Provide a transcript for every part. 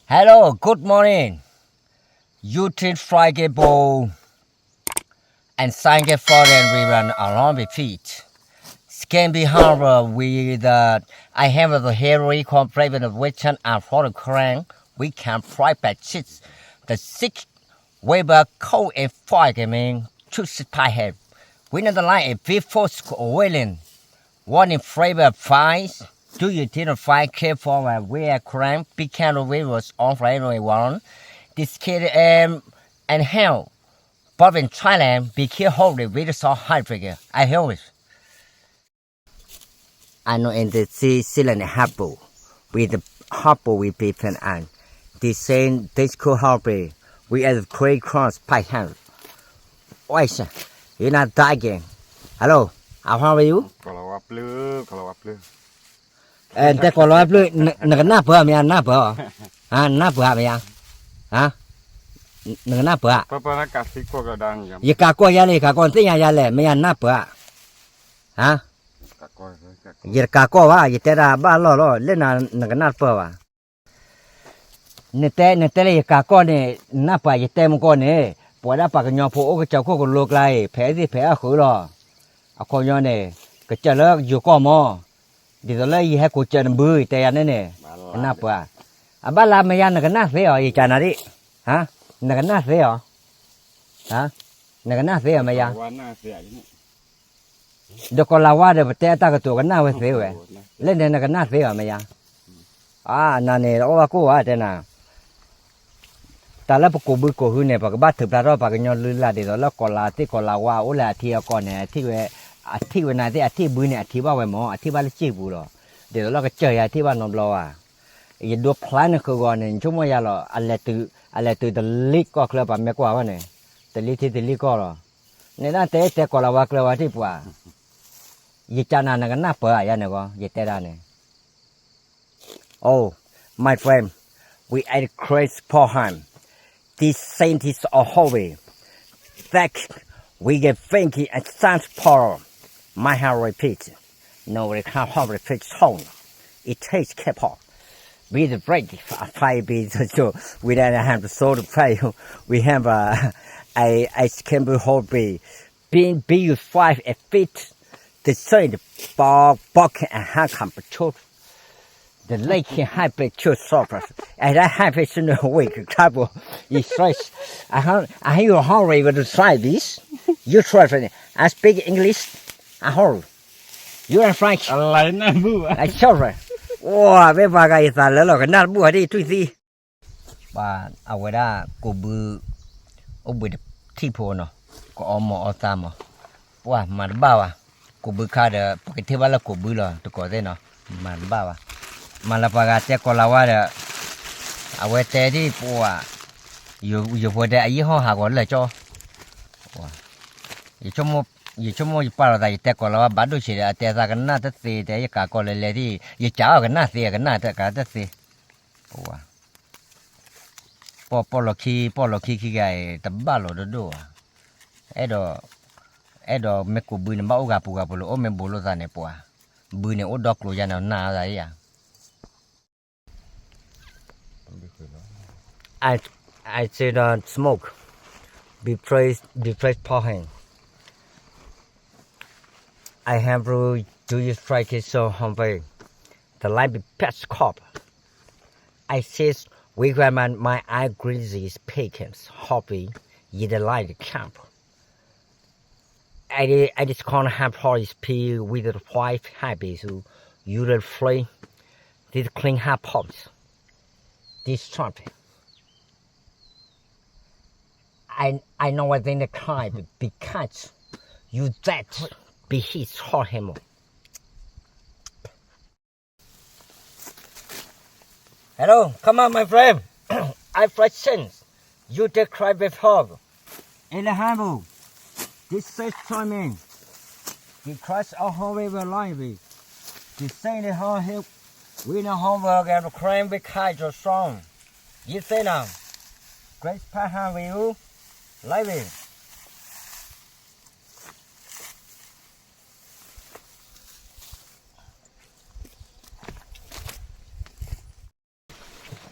Hello, good morning. You treat Friday bowl and thank you for the ribbon along with feet. Skin be humble with the I have the hairy conflict with the witch and for the crown. We can fry by cheese. The six Weber cold and fire me. Choose pie head. We not like a big force willing. Warning flavor fries. Do you didn't find care for a weird crime? Be careful with was on for everyone. This kid um, and hell. But in Thailand, be careful with the salt high figure. I hear it. I know in the sea, sea and harbor, with the harbor with people and the same, this could help me. We as great cross by hand. Why is it? You're not dying. Hello, how are you? ကီၤလၤဝါပျၢၤ, ကီၤလၤဝါပျၢၤ. အဲ တဲကီၤလၤဝါပျၢၤ, နကနၢ်ပၢၢ်မ့ၢ်ဧါ, နၢ်ပၢၢ်အီၤ, ဟါ, နၢ်ပၢၢ်မ့ၢ်ဧါ, ဟါ, နကနၢ်ပၢၢ်ဧါ, ယကးကီၢ်ယါလဲၣ်, ယကးကီၢ် နသ့ၣ်ညါယါလဲၣ်, မ့ၢ်ဧါ နၢ်ပၢၢ်ဧါ, ဟါ, ယတကးကီၢ်ဘၣ်, ယတဲဒၣ်ဘၣ်လီၢ်လီၤ, လၢနၤနကနၢ်တပၢၢ်ဘၣ်. နတဲ နတဲလၢယကးကီၢ်န့ၣ်, နၢ်ပၢၢ်ယတဲမကီၢ်န့ၣ်, ပဝဲဒၣ်ပှၤကညီဖိအိၣ်ကစၢၢ်ခိၣ်ကလိကျါအံၤ ဖဲအသ့ၣ်ဖဲအဃုလီၤ. အခီပညီန့ၣ်, ကစၢၢ်လၢယိၤကီၢ်မီၢ်, ဒ်သိးလၢယဟဲကိးစၢၢ်နဘု ယတဲယၤန့ၣ်န့ၣ်, နနၢ်ပၢၢ်ဧါ. အဘၣ်လၢမ့ၢ်ယါ နကနၣ်သ့အီၤ ယကနၤဒၣ်, ဟါ, နကနၣ်သ့အီၤ, ဟါ, နကနၣ်သ့အီၤမ့ၢ်ယါ. ဒီးကီၤလၤဝါဒီး ပတဲအတၢ်ကတိၤကနၣ်ဝဲသ့ဝဲ, လၢန့ၣ်နကနၣ်သ့အီၤမ့ၢ်ယါ. အနၤန့ၣ် အိၣ်ဘၣ်ကိၢ်ဘၣ်တဲနၤ, တၢ်လၢပကိးဘုကိးဟုန့ၣ် ပကဘၣ်ထုးဖျါထီၣ်ပှၤကညီလုၢ်လၢ်ဒ်သိးလၢကီၤလၤသ့ၣ်ကီၤလၤဝါအိၣ်လၢအထံအကီၢ်န့ၣ်, အထံၣ်ဝဲ, အထံၣ်ဝဲနၤသ့ၣ် အထံၣ်ဘုန့ၣ် အထံၣ်ဘၣ်ဝဲမီၢ်, အထံၣ်ဘၣ်လၢစ့ၢ်ပူၤလီၤ. ဒ်သိးလၢကစၢၢ်ယၤထံၣ်ဘၣ်နီတဘျီဘၣ်. ယဒိဖျါန့ၣ်ဃုာ်ဂီၤန့ၣ် ယဆိကမိၣ်ယၤလီၤ, အလဲၤတုၤတလ့ၢ်ကီၢ်ချၢပှၤမ့ၢ်ကွၢ်ဝဲန့ၣ်, တလ့ၢ်ထံတလ့ၢ်ကီၢ်လီၤ. န့ၣ်ဒၣ်တဲတဲကီၤလၤဝါကျၢၤဝဲထံၣ်ပှၤ, ယကနၤနကနၢ်ပၢၢ်ဧါယၤန့ၣ်ဂီၢ် ယတဲဒၣ်န့ၣ်. Oh, my friend, we are crazy for him. This sentence a hobby. That we get thinking and sounds power. My heart repeat. No, we can't hold the pitch tone. It takes careful. With the break, five beats, so we don't have the soul to play. We have a, a, a scramble hobby. Being B U five and fit, the same ball, ball can and hand can patrol. The lake can have been too soft. And I have it in a week, trouble. It's fresh. I have, I have your hungry with the side this. You try for it. I speak English. I hold. You are French. I sorry. ဝါ မ့ၢ်ပှၤဂၤယသးလၢလီၤ ကနၣ်တဘူၣ်အဒံးထွံၣ်သံ ပှၤအဝဲဒၣ်ကိးဘု အိၣ်ဘှံးတထံၣ်ဖိနီၤ, ကအီမိာ်အီသးမး, ပှၤမၤတဘၣ်ဘၣ်, ကိးဘုခါဒီး ပကထံၣ်ဘၣ်လၢကိးဘုလီၤ တကိးသ့ၣ်နီၤ, မၤတဘၣ်ဘၣ်, မၤလၢပှၤဂၤတဲကီၤလၤဝါဒီး အဝဲတဲဒ်ပှၤ, ယဖိတဲအယံာ်ဟီၣ်ဟးဂီၤလၢာ်ကၠီ, ယဆိကမိၣ်ယပာ်လီၤသး ယတဲကီၤလၤဝါဘၣ်ဒိၣ်ဆံးဒီး အတဲသးကနၣ်တသ့ တဲယကးကီၢ်လဲၤလဲၤဒ် ယကးအီၤကနၣ်သ့ အကနၣ်တကးတသ့, ပှၤ ပီၢ်ပီၢ်လီၤခံ ပီၢ်လီၤခံခံဂၤအံၤ တဘၣ်လီၤဒိၣ်ဒိၣ်ဧါ, အဲၣ်ဒိး, အဲၣ်ဒိးမ့ၢ်ကိးဘုန့ၣ် ဘၣ်အိၣ်ဂၤပူၤဂၤပူၤလီၤ အိၣ်မ့ၢ်ဘူးလိာ်သးန့ၣ်ပှၤ, ဘုန့ၣ်အိၣ်ဒီကျိၤယါန့ၣ် နၢ်သးဧါ. I, I say don't smoke. Be praise, be praise for him. I have to do you strike it so humble. The light be patch cop. I says, we grandma, my eye greasy is pecans, hobby, ye the light camp. I, I just can't have all these pee with the five habits who you the free. This clean half pops. This something. I, I know I think the kind because you that be his hot him. Hello, come on, my friend. I friend since you take cry with her. In the humble, this says to me, because of how we were living. This saying the whole hill, we know homework and crime we catch your song. You say now, Grace Pahan will living.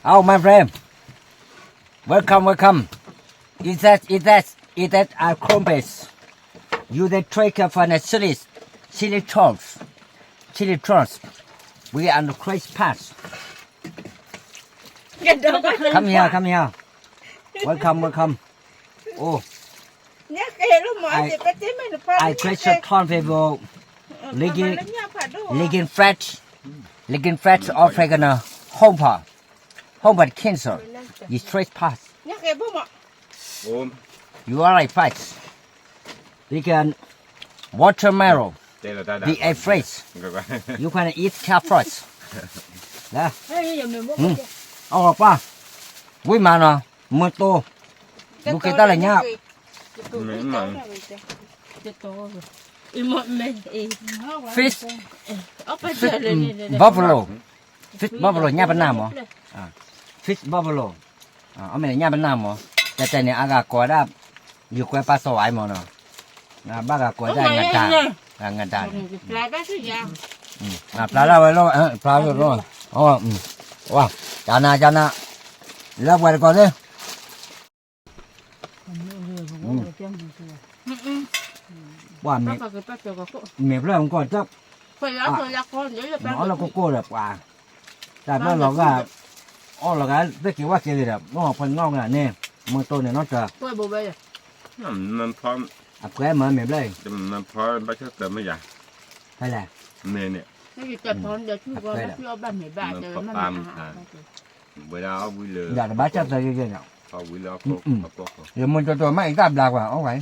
Oh, my friend, Welcome, welcome. Is that, is that, is that our compass? You the tracker for the chili, chili trolls. Chili trolls. We are on the crash pass. Come here, come here. Welcome, welcome. Oh. I, I crash a ton people. Legging, legging flat. Legging flat of like a home part. Home part cancer. You trespass. You are like fight. You can watermelon. Be a fresh. You can eat carrot. အီၣ်ပၢ် ဝံၣ်မးနီၤ မုၢ်တိၢ် လူၤက့ၤတၢ်လၢညါ fish, fish buffalo, fish buffalo ညၣ်ပနၢ်မး fish buffalo အမ့ၢ်ညၣ်ပနၢ်မး တဲတဲန့ၣ် အဂၤကိးဒၣ် ယကွဲပာ်စီၤဝါမးနီၤ ဘၣ်ဂၤကိးဒၣ် ငဒၣ် ငဒၣ် ဖျါလၢဝဲလီၤ ဖျါလၢလီၤ ဝါ ကနၤ ကနၤ လၢပှဲၤတကီၢ်သ့ၣ် ပှၤမ့ၢ်ဖျၢၣ်မူကီၢ်တၢ် မ့ၢ်အီၣ်လၢကိၢ်ကိၢ်ဒီးပှၤ တၢ်ဖျၢၣ်လီၤဂာ် အီၣ်လီၤဂာ် သ့ၣ်က့ၤဝၣ်က့ၤဂ့ၤဒီး မ့ၢ်ဖဲနီၣ်ဂၤန့ၣ် မုၢ်တိၢ်န့ၣ်နီၣ်တၢ် အပှဲၤမၤမ့ၢ်ဘျဲၣ် ဖဲလဲၣ် မ့ၢ်န့ၣ် အပှဲၤဒီး ဝဲဒၣ်အီၣ်ဝံၤလၢ ယမုၢ်တိၢ်တိၢ်မ့ၢ်အံၤတၢ်ဘျါကွၢ် အီၣ်ဝဲ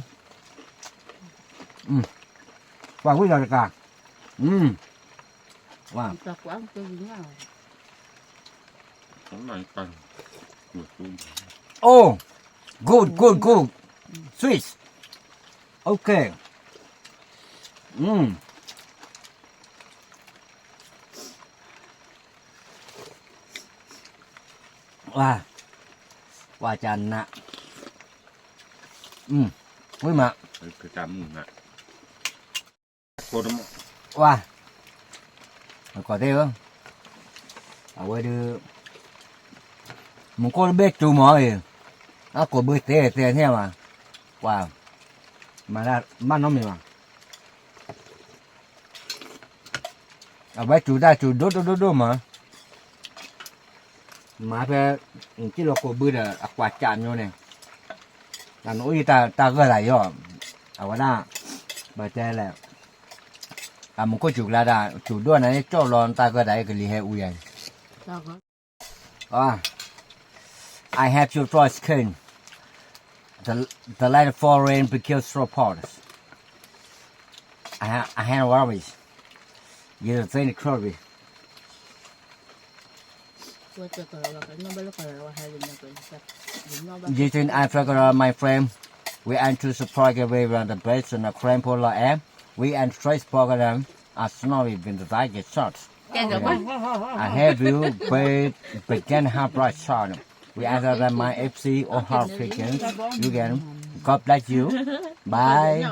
ပှၤဝံၣ်ဒီးတကး ဝါ Oh, good, good, good. Sweet. Okay. Mm. ဝါ ဝါကနၣ် ဝံၣ်မး ဝါ ကီၢ်သ့ၣ်ဧၢ အဝဲဒုး မူခိၣ်တဘ့ၣ်စူၤမးအံၤ အကိးဘုသဲသဲန့ၣ်မး ပှၤ မၤဒၣ်ဘၣ်နီတမံၤဘၣ် အဝဲစူၤတၢ်စူၤဒိၣ်ဒိၣ်ဒိၣ်ဒိၣ်မး မၤဖဲ က့ၢ်လီၤကိးဘုဒီးအကွၢ်ကးမျိုးန့ၣ် နအိၣ်ယတၢ်ဂၢၢ်သးယီၤ အဝဲဒၣ် ဘၣ်တဲလဲၣ် အမူခိၣ်စူၤကျါဒၣ် စူၤဒိၣ်နၤန့ၣ် ကၠီၣ်လီၤတၢ်ဂၢၢ်သးယကလံၤဟဲအူယၤ I have your dry skin. The, the light foreign because so pot. I, ha- I have worries. You think it could be. ဝဲတကလီၤဝဲကညီဘဲလၢကလီၤဝဲဟဲလၢညါကလီၤ You think I forgot all my friend? We aim to support everyone the best in the crampo law air. We and trace program as snowy been the target shot. I have you be- begin her bright shot. We answer that my F C or her freaking. You can. God bless you. Bye.